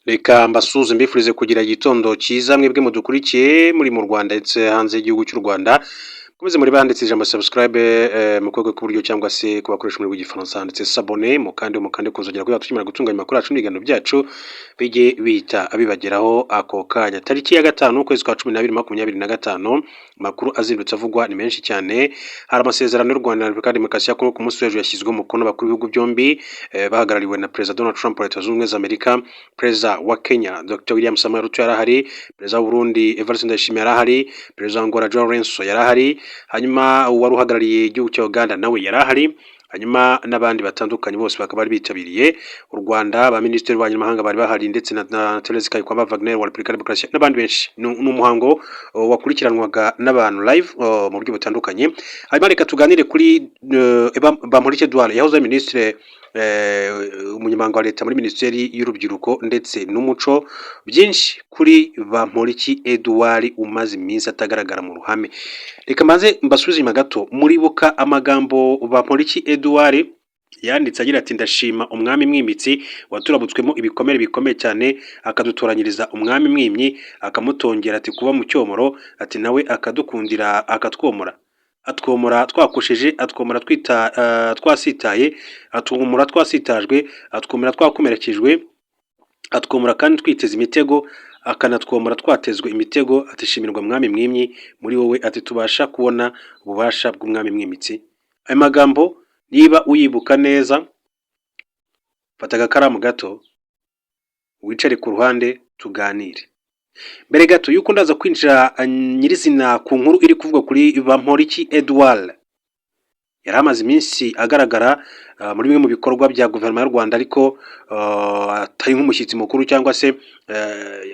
Reka mbasuhuze, mbifurize kugira igitondo cyiza, mwebwe mudukurikiye muri mu Rwanda ndetse hanze y'igihugu cy'u Rwanda. Mukomeze muri banditse ijambo subscribe mu kuboko kw'iburyo, cyangwa se ku bakoresha ururimi rw'Igifaransa handitse s'abonner, mukande kuzogera kugira tukimara gutunganya amakuru yacu n'ibiganiro byacu bijye bihita bibageraho ako kanya. Tariki ya 5, ukwezi kwa 12, 2025, amakuru azindutse avugwa ni menshi cyane. Hari amasezerano y'u Rwanda na Repubulika ya Demokarasi ya Kongo ku munsi w'ejo yashyizweho umukono abakuru b'ibihugu byombi bahagarariwe na Perezida Donald Trump wa Leta Zunze Ubumwe za Amerika. Perezida wa Kenya Dr William Samoei Ruto yarahari, Perezida w'u Burundi Evariste Ndayishimiye yarahari, Perezida wa Angola João Lourenço yarahari, hanyuma uwari uhagarariye igihugu cya Uganda nawe yarahari, hanyuma n'abandi batandukanye bose bakaba bari bitabiriye. U Rwanda, ba minisitiri w'ububanyi n'amahanga bari bahari, ndetse na Therese Kayikwamba Wagner wa Repubulika ya Demokarasi n'abandi benshi. Ni umuhango wakurikiranwaga n'abantu live mu buryo butandukanye. Hanyuma reka tuganire kuri Bamporiki Edouard, yahoze ari minisitiri umunyamabanga wa leta muri Minisiteri y'Urubyiruko ndetse n'Umuco. Byinshi kuri Bamporiki Edouard umaze iminsi atagaragara mu ruhame. Reka mbanze mbasubize inyuma gato. Muribuka amagambo Bamporiki Edouard yanditse agira ati: "Ndashima umwami mwimitsi waturabutswemo ibikomere bikomeye cyane, akadutoranyiriza umwami mwimyi, akamutongera," ati "kuba mu cyomoro," ati "nawe akadukundira akatwomora, atwomora twakosheje, atwomora twita twasitaye, atwomora twasitajwe, atwomora twakomerekejwe, atwomora kandi twiteze imitego, akanatwomora twatezwe imitego," ati "shimirwa mwami mwimyi, muri wowe," ati "tubasha kubona ububasha bw'umwami mwimitsi." Ayo magambo niba uyibuka neza, fata agakaramu gato wicare ku ruhande tuganire. Mbere gato yuko ndaza kwinjira nyirizina ku nkuru iri kuvugwa kuri Bamporiki Edouard, yari amaze iminsi agaragara muri bimwe mu bikorwa bya guverinoma y'u Rwanda, ariko atari nk'umushyitsi mukuru cyangwa se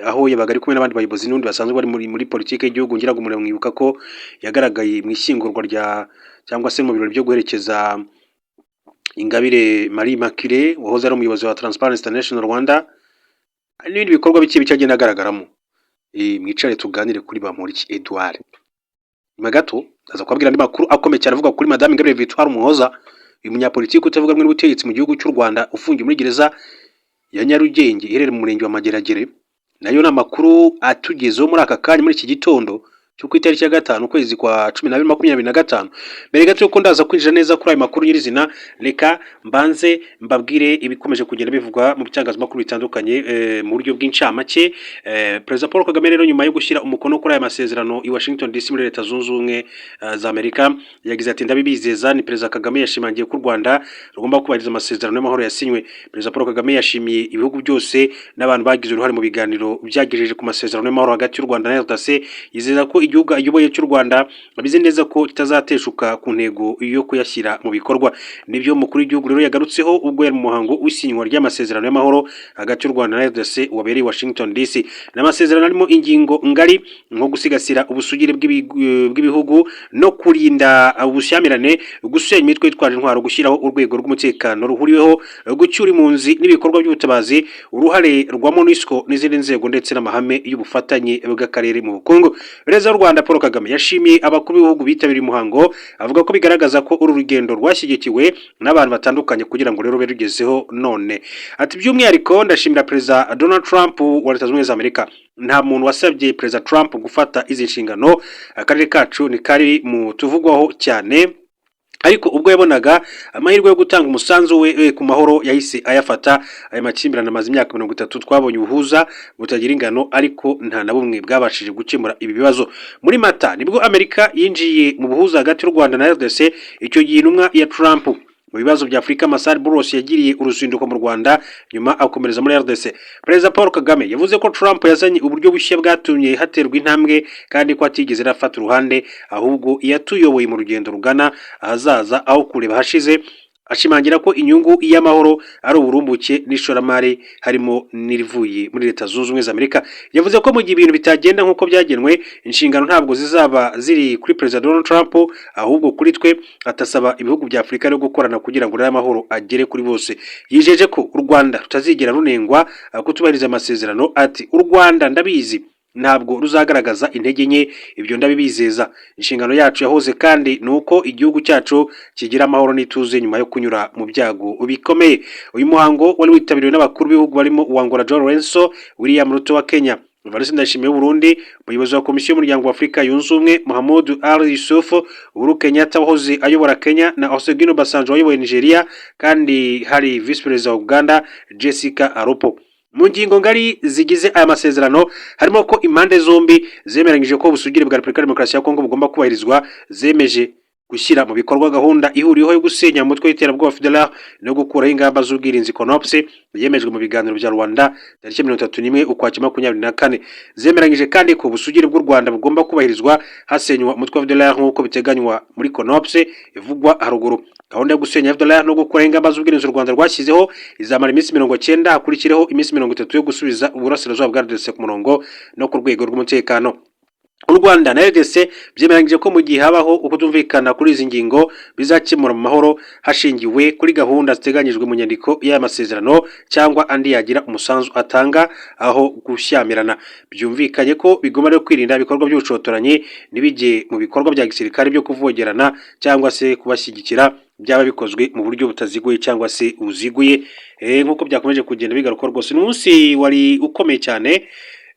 aho yabaga ari kumwe n'abandi bayobozi n'ubundi basanzwe bari muri politiki y'igihugu. Ngira ngo muramwibuka ko yagaragaye mu ishyingurwa rya cyangwa se mu birori byo guherekeza Ingabire Marie Immaculée wahoze ari umuyobozi wa Transparency International Rwanda. Hari n'ibindi bikorwa bike bike agenda agaragaramo. Mwicare tuganire kuri Bamporiki Edouard. Nyuma gato ndaza kubabwira andi makuru akomeye cyane avuga kuri Madame Ingabire Victoire Umuhoza, uyu munyapolitiki utavuga rumwe n'ubutegetsi mu gihugu cy'u Rwanda ufungiye muri gereza ya Nyarugenge iherereye mu murenge wa Mageragere. Nayo ni amakuru atugezeho muri aka kanya, muri iki gitondo cyo ku itariki ya 5, ukwezi kwa 12, 2025. Mbere gato yuko ndaza kwinjira neza kuri ayo makuru nyirizina, reka mbanze mbabwire ibikomeje kugenda bivugwa mu bitangazamakuru bitandukanye mu buryo bw'incamake. Perezida Paul Kagame rero, nyuma yo gushyira umukono kuri aya masezerano i Washington DC muri Leta Zunze Ubumwe za Amerika, yagize ati: "Ndabibizeza." Ni Perezida Kagame yashimangiye ko u Rwanda rugomba kubahiriza amasezerano y'amahoro yasinywe. Perezida Paul Kagame yashimiye ibihugu byose n'abantu bagize uruhare mu biganiro byagejeje ku masezerano y'amahoro hagati y'u Rwanda na RDC, yizeza ko igihugu ayoboye cy'u Rwanda abizi neza ko kitazateshuka ku ntego yo kuyashyira mu bikorwa. Nibyo umukuru w'igihugu rero yagarutseho ubwo yari mu muhango w'isinywa ry'amasezerano y'amahoro hagati y'u Rwanda na RDC wabereye i Washington DC. Ni amasezerano arimo ingingo ngari nko gusigasira ubusugire bw'ibihugu no kurinda ubushyamirane, gusenya imitwe yitwaje intwaro, gushyiraho urwego rw'umutekano ruhuriweho, gucyura impunzi n'ibikorwa by'ubutabazi, uruhare rwa MONUSCO n'izindi nzego, ndetse n'amahame y'ubufatanye bw'akarere mu bukungu. Perezida w'u Rwanda Paul Kagame yashimiye abakuru b'ibihugu bitabiriye umuhango, avuga ko bigaragaza ko uru rugendo rwashyigikiwe n'abantu batandukanye kugira ngo rero rube rugezeho none. Ati: "By'umwihariko ndashimira Perezida Donald Trump wa Leta Zunze Ubumwe za Amerika. Nta muntu wasabye Perezida Trump gufata izi nshingano. Akarere kacu ni kari mu tuvugwaho cyane, ariko ubwo yabonaga amahirwe yo gutanga umusanzu we ku mahoro yahise ayafata. Aya makimbirane amaze imyaka 30. Twabonye ubuhuza butagira ingano, ariko nta na bumwe bwabashije gukemura ibi bibazo." Muri Mata nibwo Amerika yinjiye mu buhuza hagati y'u Rwanda na RDC. Icyo gihe intumwa ya Trump mu bibazo bya Afurika, Massad Boulos, yagiriye uruzinduko mu Rwanda, nyuma akomereza muri RDC. Perezida Paul Kagame yavuze ko Trump yazanye uburyo bushya bwatumye haterwa intambwe, kandi ko atigeze arafata uruhande, ahubwo yatuyoboye mu rugendo rugana ahazaza aho kureba hashize, ashimangira ko inyungu y'amahoro ari uburumbuke n'ishoramari, harimo n'irivuye muri Leta Zunze Ubumwe za Amerika. Yavuze ko mu gihe ibintu bitagenda nk'uko byagenwe, inshingano ntabwo zizaba ziri kuri Perezida Donald Trump, ahubwo kuri twe. Atasaba ibihugu bya Afurika no gukorana kugira ngo amahoro agere kuri bose. Yijeje ko u Rwanda rutazigera runengwa kutubahiriza amasezerano. Ati: "U Rwanda ndabizi Ntabwo ruzagaragaza intege nke, ibyo ndabibizeza. Inshingano yacu yahoze kandi ni uko igihugu cyacu kigira amahoro n'ituze nyuma yo kunyura mu byago bikomeye. Uyu muhango wari witabiriwe n'abakuru b'ibihugu barimo uwa Angola João Lourenço, William Ruto wa Kenya, Evariste Ndayishimiye w'Uburundi, umuyobozi wa Komisiyo y'Umuryango wa Afurika Yunze Ubumwe Mahamoud Ali Youssouf, Uhuru Kenyatta wahoze ayobora Kenya na Olusegun Obasanjo wayoboye Nigeria, kandi hari Visi Perezida wa Uganda Jessica Alupo. Mu ngingo ngari zigize aya masezerano harimo ko impande zombi zemeranyije ko ubusugire bwa Repubulika ya Demokarasi ya Kongo bugomba kubahirizwa, zemeje gushyira mu bikorwa gahunda ihuriweho yo gusenya umutwe w'iterabwoba FDLR no gukuraho ingamba z'ubwirinzi CONOPS yemejwe mu biganiro bya Luanda tariki 31 Ukwakira 24. Zemeranyije kandi ko ubusugire bw'u Rwanda bugomba kubahirizwa hasenywa umutwe wa FDLR nk'uko biteganywa muri CONOPS ivugwa haruguru. Gahunda yo gusenya FDLR no gukuraho ingamba z'ubwirinzi u Rwanda rwashyizeho izamara iminsi 90, hakurikireho iminsi 30 yo gusubiza uburasirazuba bwa RDC ku murongo no ku rwego rw'umutekano. U Rwanda na RDC byemeranyije ko mu gihe habaho ukutumvikana kuri izi ngingo, bizakemura mu mahoro hashingiwe kuri gahunda ziteganyijwe mu nyandiko y'aya masezerano cyangwa andi yagira umusanzu atanga aho gushyamirana. Byumvikanye ko bigomba rero kwirinda ibikorwa by'ubushotoranyi ntibijye mu bikorwa bya gisirikare byo kuvogerana cyangwa se kubashyigikira, byaba bikozwe mu buryo butaziguye cyangwa se buziguye, nk'uko byakomeje kugenda bigaruka. Rwose ni umunsi wari ukomeye cyane.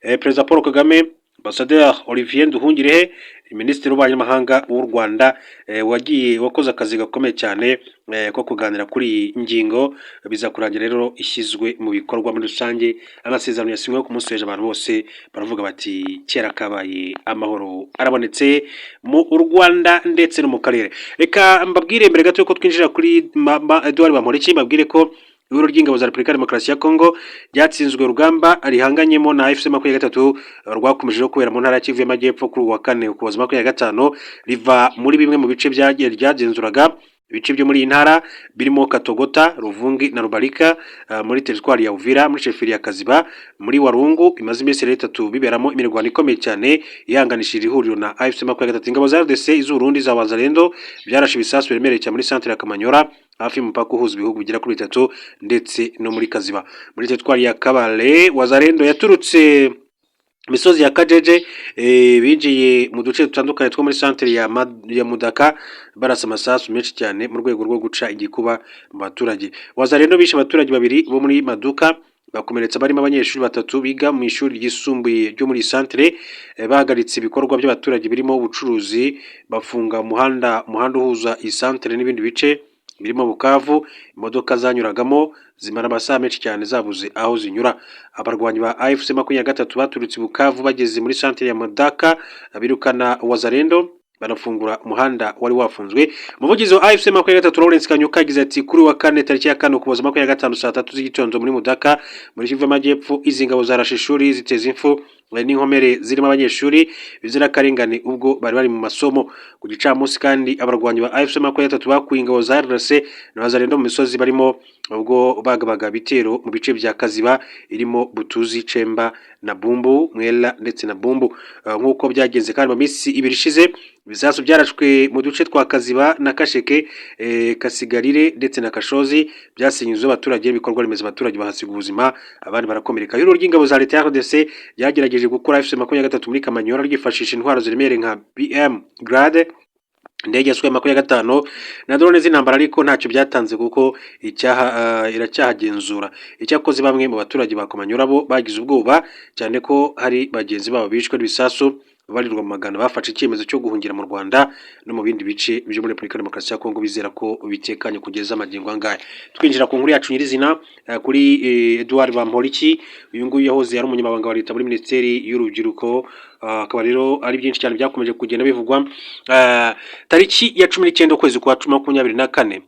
Perezida Paul Kagame, Ambasaderi Olivier Nduhungirehe, Minisitiri w'Ububanyi n'Amahanga w'u Rwanda, wagiye wakoze akazi gakomeye cyane ko kuganira kuri iyi ngingo, biza kurangira rero ishyizwe mu bikorwa muri rusange. Amasezerano yasinywe ku munsi w'ejo, abantu bose baravuga bati: "Kera kabaye, amahoro arabonetse mu Rwanda ndetse no mu karere." Reka mbabwire mbere gato yuko twinjira kuri Edouard Bamporiki, mbabwire ko ihuriro ry'ingabo za Repubulika ya Demokarasi ya Kongo ryatsinzwe urugamba rihanganyemo na AFC 23 rwakomeje kubera mu ntara ya Kivu y'Amajyepfo kuri uwa kane Ukuboza 25, riva muri bimwe mu bice ryagenzuraga. Ibice byo muri iyi ntara birimo Katogota, Ruvungi na Rubarika muri teritwari ya Uvira, muri chefferie ya Kaziba, muri Warungu, imaze iminsi rero 3 biberamo imirwano ikomeye cyane ihanganishije ihuriro na AFC 23. Ingabo za RDC, iz'Uburundi, za Wazalendo byarashe ibisasu biremereye cyane muri centre ya Kamanyora, hafi y'umupaka uhuza ibihugu bigera kuri bitatu, ndetse no muri Kaziba muri teritwari ya Kabale. Wazalendo yaturutse imisozi ya Kajeje, binjiye mu duce dutandukanye two muri centre ya Mudaka, barasa amasasu menshi cyane mu rwego rwo guca igikuba mu baturage. Wazalendo bishe abaturage babiri bo muri Maduka, bakomeretsa barimo abanyeshuri batatu biga mu ishuri ryisumbuye ryo muri centre. Bahagaritse ibikorwa by'abaturage birimo ubucuruzi, bafunga umuhanda uhuza iyi centre n'ibindi bice birimo Bukavu. Imodoka zanyuragamo zimara amasaha menshi cyane zabuze aho zinyura. Abarwanyi ba AFC 23 baturutse i Bukavu bageze muri centre ya Madaka, birukana Wazalendo, banafungura umuhanda wari wafunzwe. Umuvugizi wa AFC 23 Lawrence Kanyuka yagize ati: "Kuri wa kane tariki ya 4 Ukuboza 25 saa 3 z'igitondo muri Mudaka, muri Kivu y'Amajyepfo, izi ngabo zarashe ishuri ziteza impfu n'inkomere zirimo abanyeshuri b'inzirakarengane ubwo bari bari mu masomo. Ku gicamunsi kandi abarwanyi ba AFC 23 bakuye ingabo za RDC na Wazalendo mu misozi barimo ubwo bagabaga ibitero mu bice bya Kaziba irimo Butuzi, Cemba na Bumbu, Mwela ndetse na Bumbu. Nk'uko byagenze kandi mu minsi 2 ishize, ibisasu byarashwe mu duce twa Kaziba na Kasheke, Kasigarire ndetse na Kashozi, byasenyuze abaturage, ibikorwa remezo, abaturage bahasiga ubuzima, abandi barakomereka. Ihuriro ry'ingabo za leta ya RDC ryagerageje gukura AFC 23 muri Kamanyola ryifashisha intwaro ziremereye nka BM Grad, indege ya Sukhoi 25 na drone z'intambara, ariko ntacyo byatanze kuko icyaha iracyahagenzura. Icyakoze bamwe mu baturage ba Kamanyola bo bagize ubwoba cyane ko hari bagenzi babo bishwe n'ibisasu babarirwa mu magana, bafashe icyemezo cyo guhungira mu Rwanda no mu bindi bice byo muri Repubulika ya Demokarasi ya Kongo, bizera ko bitekanye kugeza amagingo angahe. Twinjira ku nkuru yacu nyirizina, kuri Edouard Bamporiki. Uyu nguyu yahoze ari umunyamabanga wa leta muri Minisiteri y'Urubyiruko, akaba rero ari byinshi cyane byakomeje kugenda bivugwa. Tariki ya 19 ukwezi kwa 10 24,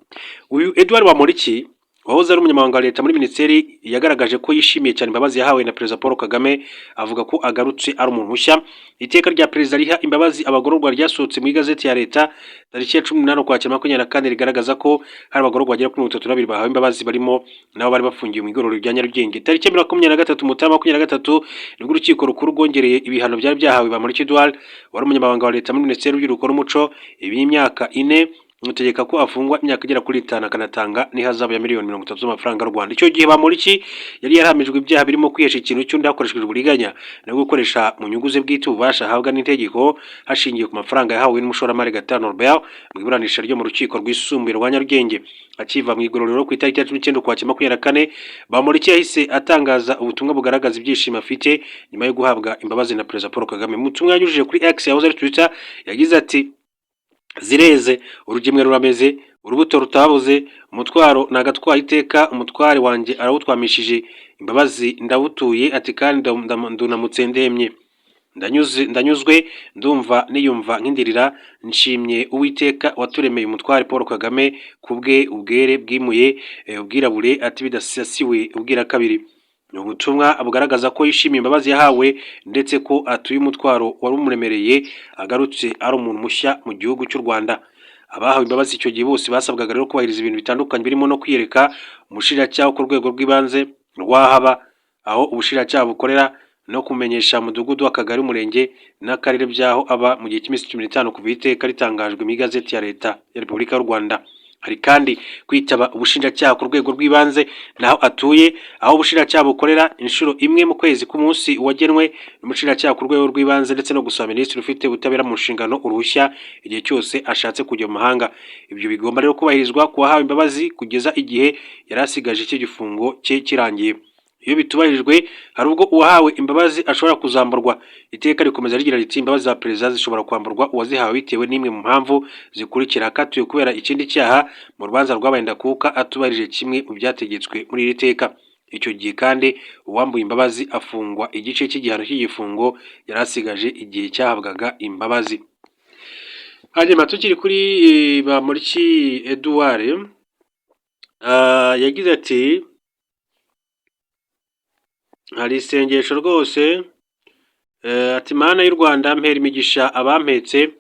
uyu Edouard Bamporiki wahoze ari umunyamabanga wa leta muri minisiteri yagaragaje ko yishimiye cyane imbabazi yahawe na Perezida Paul Kagame, avuga ko agarutse ari umuntu mushya. Iteka rya perezida riha imbabazi abagororwa ryasohotse mu igazeti ya leta tariki ya 18 Ukwakira 24, rigaragaza ko hari abagororwa bagera kuri 32 bahawe imbabazi, barimo nabo bari bafungiwe mu igororero rya Nyarugenge. Tariki ya 23 Mutarama 23 nibwo urukiko rukuru rwongereye ibihano byari byahawe Bamporiki Edouard wari umunyamabanga wa leta muri Minisiteri y'Urubyiruko n'Umuco, ibi imyaka 4. Mutegeka ko afungwa imyaka igera kuri 5, akanatanga n'ihazabu ya miliyoni 30 z'amafaranga y'u Rwanda. Icyo gihe Bamporiki yari yarahamijwe ibyaha birimo kwihesha ikintu cy'undi hakoreshejwe uburiganya no gukoresha mu nyungu ze bwite ububasha ahabwa n'itegeko hashingiwe ku mafaranga yahawe n'umushoramari Gatera Norbert mu iburanisha ryo mu Rukiko Rwisumbuye rwa Nyarugenge. Akiva mu igororero ku itariki ya 19 Ukwakira 24, Bamporiki yahise atangaza ubutumwa bugaragaza ibyishimo afite nyuma yo guhabwa imbabazi na Perezida Paul Kagame. Mu butumwa yanyujije kuri X yahoze ari Twitter, yagize ati: "Zireze, urugemwe rurameze, urubuto rutabuze, umutwaro nagatwaye iteka, umutware wanjye arawutwamishije, imbabazi ndawutuye", ati "kandi ndunamutse ndemye, ndanyuzwe, ndumva niyumva nk'indirira. Nshimye Uwiteka waturemeye umutware Paul Kagame, kubwe ubwere bwimuye ubwirabure", ati "bidasasiwe ubwira kabiri". Ni ubutumwa bugaragaza ko yishimiye imbabazi yahawe, ndetse ko atuye umutwaro wari umuremereye, agarutse ari umuntu mushya mu gihugu cy'u Rwanda. Abahawe imbabazi icyo gihe bose basabwaga rero kubahiriza ibintu bitandukanye, birimo no kwiyereka umushinjacyaha ku rwego rw'ibanze rwahaba, aho ubushinjacyaha bukorera, no kumenyesha umudugudu, akagari, umurenge n'akarere by'aho aba mu gihe cy'iminsi 15 kuva iteka ritangajwe mu igazeti ya Leta ya Repubulika y'u Rwanda. Hari kandi kwitaba ubushinjacyaha ku rwego rw'ibanze naho atuye, aho ubushinjacyaha bukorera, inshuro imwe mu kwezi k'umunsi wagenwe n'umushinjacyaha ku rwego rw'ibanze, ndetse no gusaba minisitiri ufite ubutabera mu nshingano uruhushya igihe cyose ashatse kujya mu mahanga. Ibyo bigomba rero kubahirizwa ku wahawe imbabazi kugeza igihe yari asigaje icyo gifungo cye kirangiye. Iyo bitubahirijwe, hari ubwo uwahawe imbabazi ashobora kuzamburwa. Iteka rikomeza rigira riti: "Imbabazi za Perezida zishobora kwamburwa uwazihawe bitewe n'imwe mu mpamvu zikurikira: akatiwe kubera ikindi cyaha mu rubanza rwabaye ndakuka, atubahirije kimwe mu byategetswe muri iri teka. Icyo gihe kandi uwambuye imbabazi afungwa igice cy'igihano cy'igifungo yari asigaje igihe cyahabwaga imbabazi." Hanyuma tukiri kuri Bamporiki Edouard, yagize ati hari isengesho rwose, ati: "Mana y'u Rwanda, mpera imigisha abampetse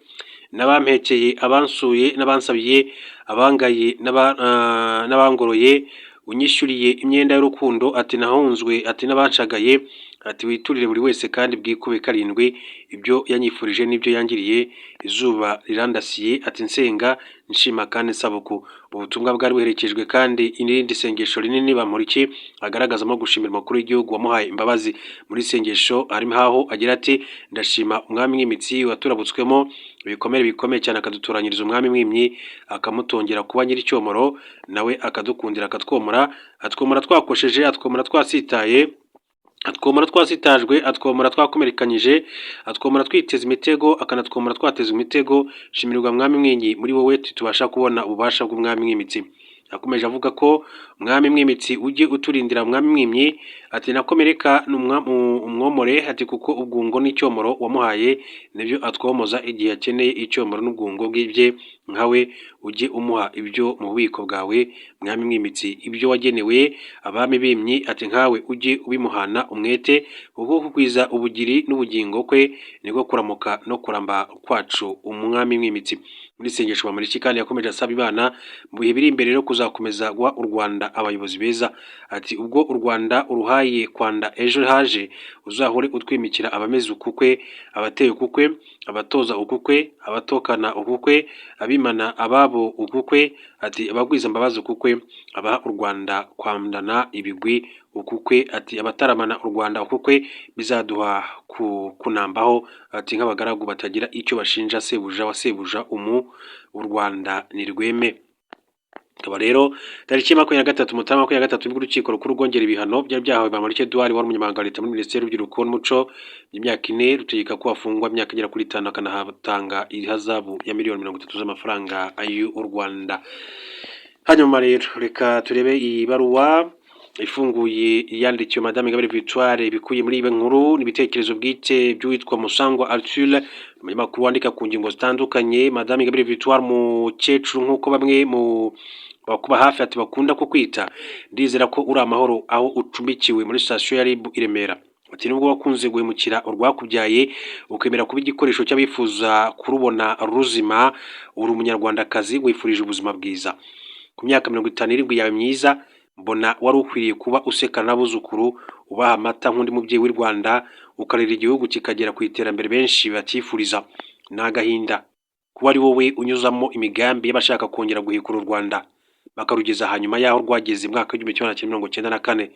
n'abampekeye, abansuye n'abansabiye, abangaye n'abangoroye, unyishyuriye imyenda y'urukundo", ati "nahunzwe", ati "n'abanshagaye", ati "witurire buri wese kandi bwikube karindwi ibyo yanyifurije n'ibyo yangiriye. Izuba rirandasiye", ati "nsenga nshima kandi nsaba uku." Ubutumwa bwari buherekejwe kandi n'irindi sengesho rinini Bamporiki agaragazamo gushimira umukuru w'igihugu wamuhaye imbabazi. Muri sengesho harimo aho agira ati: "Ndashima umwami mwimitsi waturabutswemo ibikomere bikomeye cyane, akadutoranyiriza umwami mwimyi, akamutongera kuba nyiricyomoro, nawe akadukundira akatwomora, atwomora twakosheje, atwomora twasitaye, atwomora twasitajwe, atwomora twakomerekanyije, atwomora twiteza imitego, akanatwomora twateza imitego. Shimirwa mwami mwinyi, muri wowe tubasha kubona ububasha bw'umwami mwimitsi." Yakomeje avuga ko mwami mwimitsi ujye uturindira mwami mwimyi, ati "nakomereka umwomore", ati "kuko ubwungo n'icyomoro wamuhaye nibyo atwomoza igihe akeneye icyomoro n'ubwungo bw'ibye nkawe. Ujye umuha ibyo mu bubiko bwawe, mwami mwimitsi, ibyo wagenewe abami bimyi", ati "nkawe ujye ubimuhana umwete, kuko kugwiza ubugiri n'ubugingo kwe niko kuramuka no kuramba kwacu, umwami mwimitsi." Muri sengesho Bamporiki kandi yakomeje asaba Imana mu bihe biri imbere rero kuzakomeza guha u Rwanda abayobozi beza, ati "Ubwo u Rwanda uruhaye kwanda ejo haje, uzahore utwimikira abameze ukukwe, abateye ukukwe, abatoza ukukwe, abatokana ukukwe, abimana ababo ukukwe", ati "abagwiza imbabazi ukukwe, abaha u Rwanda kwandana ibigwi ukukwe", ati "abataramana u Rwanda ukukwe, bizaduha kunambaho", ati "nk'abagaragu batagira icyo bashinja sebuja wa sebuja umu u Rwanda ni rweme." Akaba rero tariki 23 Mutarama 23 nibwo Urukiko Rukuru rwongera ibihano byari byahawe Bamporiki Edouard wari umunyamabanga wa Leta muri Minisiteri y'Urubyiruko n'Umuco imyaka 4, rutegeka ko afungwa imyaka igera kuri 5, akanahatanga ihazabu ya miliyoni 30 z'amafaranga y'u Rwanda. Hanyuma rero reka turebe iyi baruwa ifunguye yandikiwe Madame Ingabire Victoire, bikuye muri iyi nkuru n'ibitekerezo bwite by'uwitwa Musangwa Arthur, umunyamakuru wandika ku ngingo zitandukanye. Madame Ingabire Victoire, mukecuru nk'uko bamwe mu bakuba hafi ati bakunda kukwita, ndizera ko uri amahoro aho ucumbikiwe muri sitasiyo ya RIB i Remera. Ati nubwo wakunze guhemukira urwakubyaye, ukemera kuba igikoresho cy'abifuza kurubona ruzima, uri umunyarwandakazi wifurije ubuzima bwiza. Ku myaka 57 yawe myiza, mbona wari ukwiriye kuba useka n'abuzukuru, ubaha amata nk'undi mubyeyi w'i Rwanda, ukarera igihugu kikagera ku iterambere benshi bacyifuriza. Ni agahinda Kuba ari wowe unyuzamo imigambi y'abashaka kongera guhekura u Rwanda, bakarugeza hanyuma y'aho rwageze mu mwaka w'1994.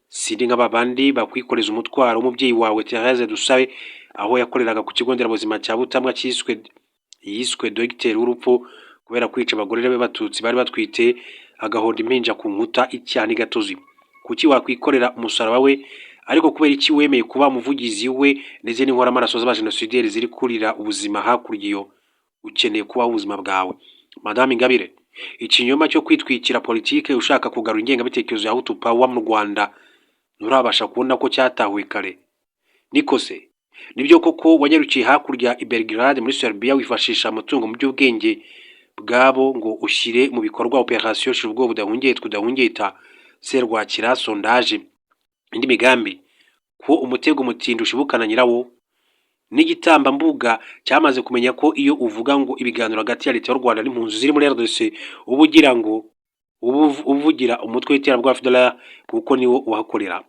Sindi nka babandi bakwikoreza umutwaro w'umubyeyi wawe Therese Dusabe, aho yakoreraga ku kigo nderabuzima cya Butamwa, cyiswe yiswe dogiteri w'urupfu kubera kwica abagore b'Abatutsi bari batwite, agahonda impinja ku nkuta. Icyaha ni gatozi. Kuki wakwikorera umusaraba we? Ariko kubera iki wemeye kuba umuvugizi we n'izindi nkoramaraso z'abajenosideri ziri kurira ubuzima hakurya iyo? Ukeneye kubaho ubuzima bwawe, Madame Ingabire. Ikinyoma cyo kwitwikira politike ushaka kugarura ingengabitekerezo ya Hutu Power mu Rwanda, nturabasha kubona ko cyatahuwe kare? Niko se, nibyo koko wanyarukiye hakurya i Belgrade muri Serbia, wifashisha amatungo mu by'ubwenge bwabo ngo ushyire mu bikorwa operation shira ubwoba, udahungetwa, udahungeta, serwakira, sondage, indi migambi, ko umutego umutindi ushibukana nyirawo? N'igitambambuga cyamaze kumenya ko iyo uvuga ngo ibiganiro hagati ya leta y'u Rwanda n'impunzi ziri muri RDC, uba ugira ngo uba uvugira umutwe w'iterabwoba FDLR, kuko niwo uhakorera.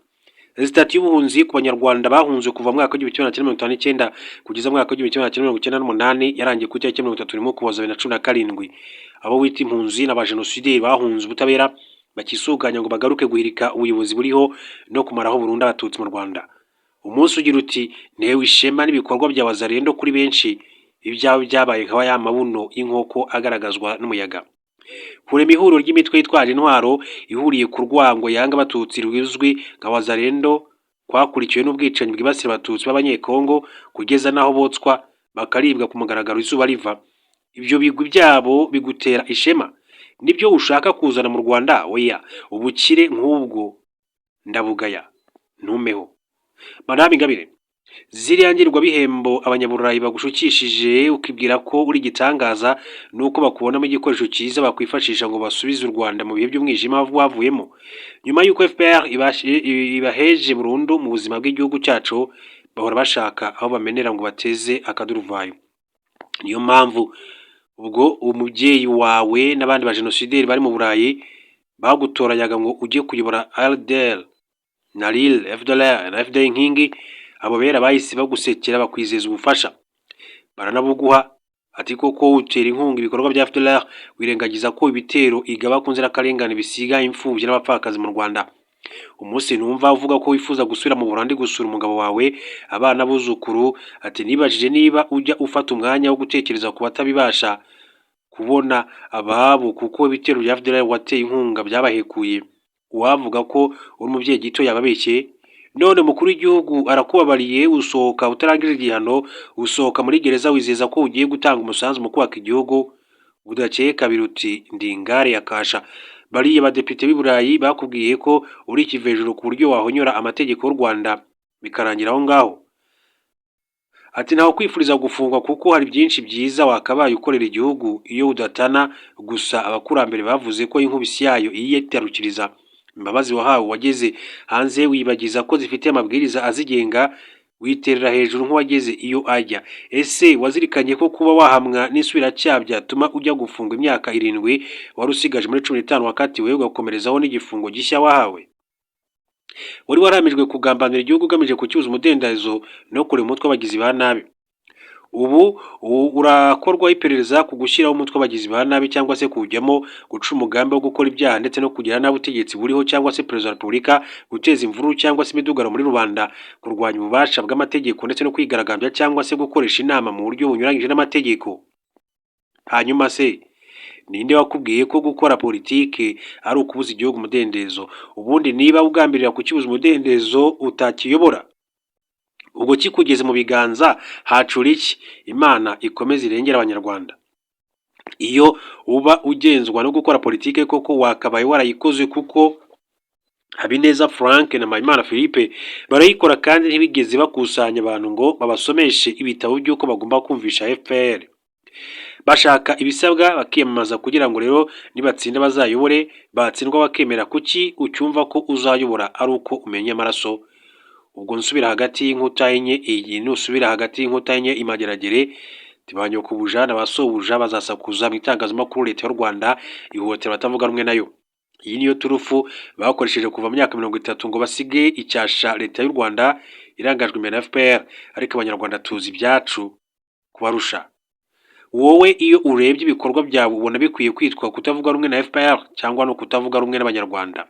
Statut y'ubuhunzi ku Banyarwanda bahunze kuva mu mwaka w'1959 kugeza mu mwaka w'1998 yarangiye ku itariki 31 Ukuboza 2017. Abo wita impunzi n'abajenosideri bahunze ubutabera, bakisuganya ngo bagaruke guhirika ubuyobozi buriho no kumaraho burundu Abatutsi mu Rwanda. Umunsi ugira uti: "Ntewe ishema n'ibikorwa bya Wazalendo." Kuri benshi ibyawe byabaye nka ya mabuno y'inkoko agaragazwa n'umuyaga. Kurema ihuriro ry'imitwe yitwaje intwaro ihuriye ku rwango yanga Abatutsi ruzwi nka Wazalendo, kwakurikiwe n'ubwicanyi bwibasira Abatutsi b'Abanyekongo kugeza n'aho botswa bakaribwa ku mugaragaro izuba riva. Ibyo bigwi byabo bigutera ishema? Nibyo ushaka kuzana mu Rwanda? Oya, ubukire nk'ubwo ndabugaya, ntumeho. Madame Ingabire, ziriya ngirwabihembo Abanyaburayi bagushukishije ukibwira ko uri igitangaza, ni uko bakubonamo igikoresho cyiza bakwifashisha ngo basubize u Rwanda mu bihe by'umwijima wavuyemo nyuma y'uko FPR ibaheje burundu mu buzima bw'igihugu cyacu. Bahora bashaka aho bamenera ngo bateze akaduruvayo. Niyo mpamvu ubwo umubyeyi wawe n'abandi bajenosideri bari mu Burayi bagutoranyaga ngo ujye kuyobora RDR na RIL, FDLR na FDU Inkingi, abo bera bahise bagusekera, bakwizeza ubufasha, baranabuguha. Ati: "Koko utera inkunga ibikorwa bya FDLR, wirengagiza ko ibitero igaba ku nzirakarengane bisiga imfubyi n'abapfakazi mu Rwanda." Umunsi numva uvuga ko wifuza gusubira mu Buholandi gusura umugabo wawe, abana, buzukuru, ati: "Nibajije niba ujya ufata umwanya wo gutekereza ku batabibasha kubona ababo kuko ibitero bya FDLR wateye inkunga byabahekuye." Uwavuga ko uri umubyeyi gito yababeshye. None umukuru w'igihugu arakubabariye, usohoka utarangije igihano, usohoka muri gereza wizeza ko ugiye gutanga umusanzu mu kubaka igihugu. Budakeye kabiri uti: "Ndi ingare ya kasha." Bariya badepite b'i Burayi bakubwiye ko uri ikivejuru ku buryo wahonyora amategeko y'u Rwanda bikarangira aho ngaho. Ati: "Ntawe kwifuriza gufungwa, kuko hari byinshi byiza wakabaye ukorera igihugu iyo udatana. Gusa abakurambere bavuze ko inkubisi yayo iyitarukiriza. Imbabazi wahawe wageze hanze wibagiza ko zifite amabwiriza azigenga, witerera hejuru nk'uwageze iyo ajya. Ese wazirikanye ko kuba wahamwa n'isubiracyaha byatuma ujya gufungwa imyaka 7 wari usigaje muri 15 wakatiwe, ugakomerezaho n'igifungo gishya wahawe? Wari waramijwe kugambanira igihugu ugamije kucyuza umudendezo no kurema umutwe w'abagizi ba nabi. Ubu urakorwaho iperereza ku gushyiraho umutwe w'abagizi ba nabi cyangwa se kuwujyamo, guca umugambi wo gukora ibyaha ndetse no kugira nabi ubutegetsi buriho cyangwa se Perezida wa Repubulika, guteza imvururu cyangwa se imidugararo muri rubanda, kurwanya ububasha bw'amategeko ndetse no kwigaragambya cyangwa se gukoresha inama mu buryo bunyuranyije n'amategeko. Hanyuma se ninde wakubwiye ko gukora politike ari ukubuza igihugu umudendezo? Ubundi niba ugambirira kukibuza umudendezo, utakiyobora. Ubwo kikugeze mu biganza hacura iki? Imana ikomeze irengere Abanyarwanda. Iyo uba ugenzwa no gukora politike koko, wakabaye warayikoze, kuko Habineza Frank na Mpayimana Philippe barayikora kandi ntibigeze bakusanya abantu ngo babasomeshe ibitabo by'uko bagomba kumvisha FPR. Bashaka ibisabwa bakiyamamaza, kugira ngo rero nibatsinda bazayobore, batsindwa bakemera. Kuki ucyumva ko uzayobora ari uko umenya amaraso? Ubwo nsubira hagati y'inkuta enye iyi, nusubira hagati y'inkuta enye imageragere, ba nyokobuja na ba sobuja bazasakuza mu itangazamakuru: "Leta y'u Rwanda ihohotera abatavuga rumwe nayo." Iyi niyo turufu bakoresheje kuva mu myaka 30 ngo basige icyasha leta y'u Rwanda irangajwe imbere na FPR. Ariko Abanyarwanda tuzi ibyacu kubarusha. Wowe iyo urebye ibikorwa byawe, ubona bikwiye kwitwa kutavuga rumwe na FPR cyangwa no kutavuga rumwe n'Abanyarwanda?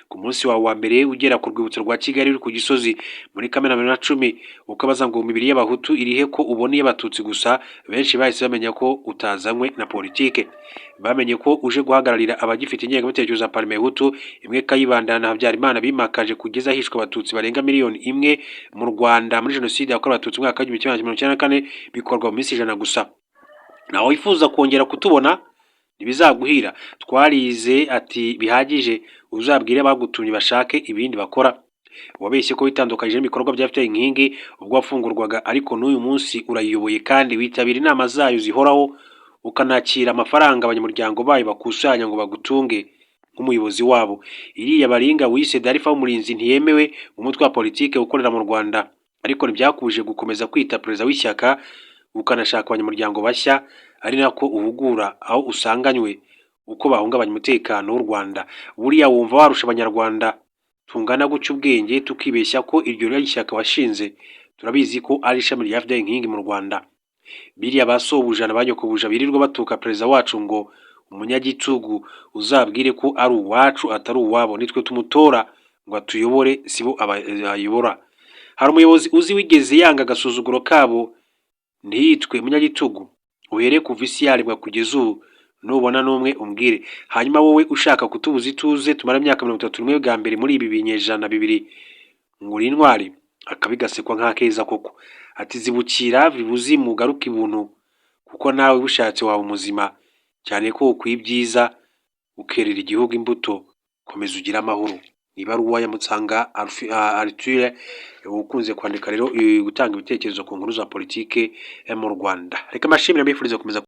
Ku munsi wawe wa mbere ugera ku rwibutso rwa Kigali ruri ku Gisozi muri Kamena 2010, ukabaza ngo imibiri y'Abahutu irihe ko ubona iy'Abatutsi gusa, benshi bahise bamenya ko utazanywe na politike. Bamenye ko uje guhagararira abagifite ingengabitekerezo ya Parmehutu, imwe Kayibanda na Habyarimana bimakaje kugeza hishwe Abatutsi barenga miliyoni 1 mu Rwanda muri Jenoside yakorewe Abatutsi mu mwaka wa 1994, bikorwa mu minsi 100 gusa. Nawe wifuza kongera kutubona, ntibizaguhira. Twarize ati bihagije, uzabwire abagutumye bashake ibindi bakora. Wabeshye ko witandukanyije n'ibikorwa bya FDU Inkingi ubwo wafungurwaga, ariko n'uyu munsi urayiyoboye kandi witabira inama zayo zihoraho, ukanakira amafaranga abanyamuryango bayo bakusanya ngo bagutunge nk'umuyobozi wabo. Iriya baringa wise Dalfa Umurinzi ntiyemewe mu mutwe wa politike ukorera mu Rwanda, ariko ntibyakubujije gukomeza kwita perezida w'ishyaka, ukanashaka abanyamuryango bashya, ari nako uhugura aho usanganywe uko bahungabanya umutekano w'u Rwanda. Buriya wumva warusha Abanyarwanda tungana gutya ubwenge, tukibeshya ko iryo ari ishyaka washinze? Turabizi ko ari ishami rya FDU Inkingi mu Rwanda. Biriya ba sobuja na ba nyokobuja birirwa batuka perezida wacu ngo umunyagitugu, uzabwire ko ari uwacu atari uwabo. Nitwe tumutora ngo atuyobore, sibo abayobora. Hari umuyobozi uzi wigeze yanga agasuzuguro kabo ntiyitwe umunyagitugu? Uhere kuva isi yaremwa kugeza ubu, nubona n'umwe umbwire. Hanyuma wowe ushaka kutubuza ituze tumara imyaka 31 bwa mbere muri ibi binyejana 2, ngo uri intwari, akabi gasekwa nk'akeza koko. Ati zibukira vibuzimu, ugaruke ibuntu, kuko nawe ubishatse waba umuzima, cyane ko ukwiye ibyiza, ukerera igihugu imbuto. Komeza ugire amahoro. Ni ibaruwa ya Mutsanga Arthur, ukunze kwandika rero, gutanga ibitekerezo ku nkuru za politike mu Rwanda. Reka mbashimire, mbifurize gukomeza.